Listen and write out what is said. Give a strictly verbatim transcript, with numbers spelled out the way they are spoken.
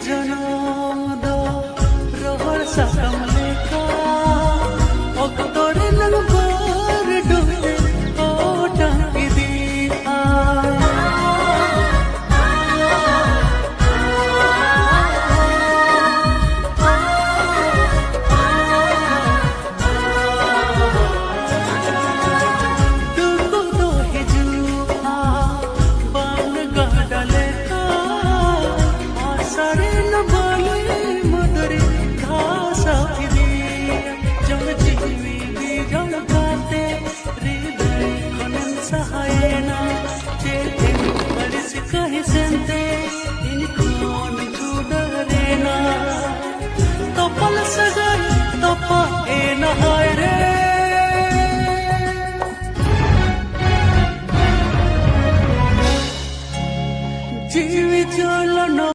ᱡᱚᱱᱚᱢ ᱫᱚ ᱨᱚᱦᱚᱲ ᱥᱟᱠᱟᱢ ᱞᱮᱠᱟ ᱚᱠᱛᱚ ᱨᱮᱱᱟᱝ ᱵᱟᱹᱨᱰᱩ ᱚᱴᱟᱝ ᱤᱫᱤᱜᱼᱟ᱾ ᱴᱩᱠᱩ ᱫᱚ ᱦᱤᱡᱩᱜᱼᱟ ᱵᱟᱱ ᱜᱟᱰᱟ ᱞᱮᱠᱟ, ᱟᱥᱟᱲ ᱨᱮᱱᱟᱜ ᱵᱟᱹᱞᱤ ᱢᱟᱹᱫᱟᱹᱲᱤ ᱜᱷᱟᱥᱟᱣ ᱤᱫᱤᱭᱟ᱾ ᱡᱚᱝ ᱡᱤᱣᱤ ᱵᱤᱡᱚᱲ ᱠᱟᱛᱮ ᱦᱨᱤᱫᱟᱹᱭ ᱠᱷᱚᱱᱮᱢ ᱥᱟᱦᱟᱭᱮᱱᱟ᱾ ᱪᱮᱫ ᱮᱢ ᱟᱹᱲᱤᱥ ᱠᱟᱹᱦᱤᱥ ᱮᱱᱛᱮ ᱤᱧ ᱠᱷᱚᱱ ᱪᱷᱩᱰᱟᱹᱨᱮᱱᱟ᱾ ᱛᱚᱯᱚᱞ ᱥᱟᱹᱜᱟᱹᱭ ᱛᱚᱯᱟᱜ ᱮᱱᱟ ᱦᱟᱭ ᱨᱮ᱾ ᱡᱤᱣᱤ ᱡᱟᱞᱟ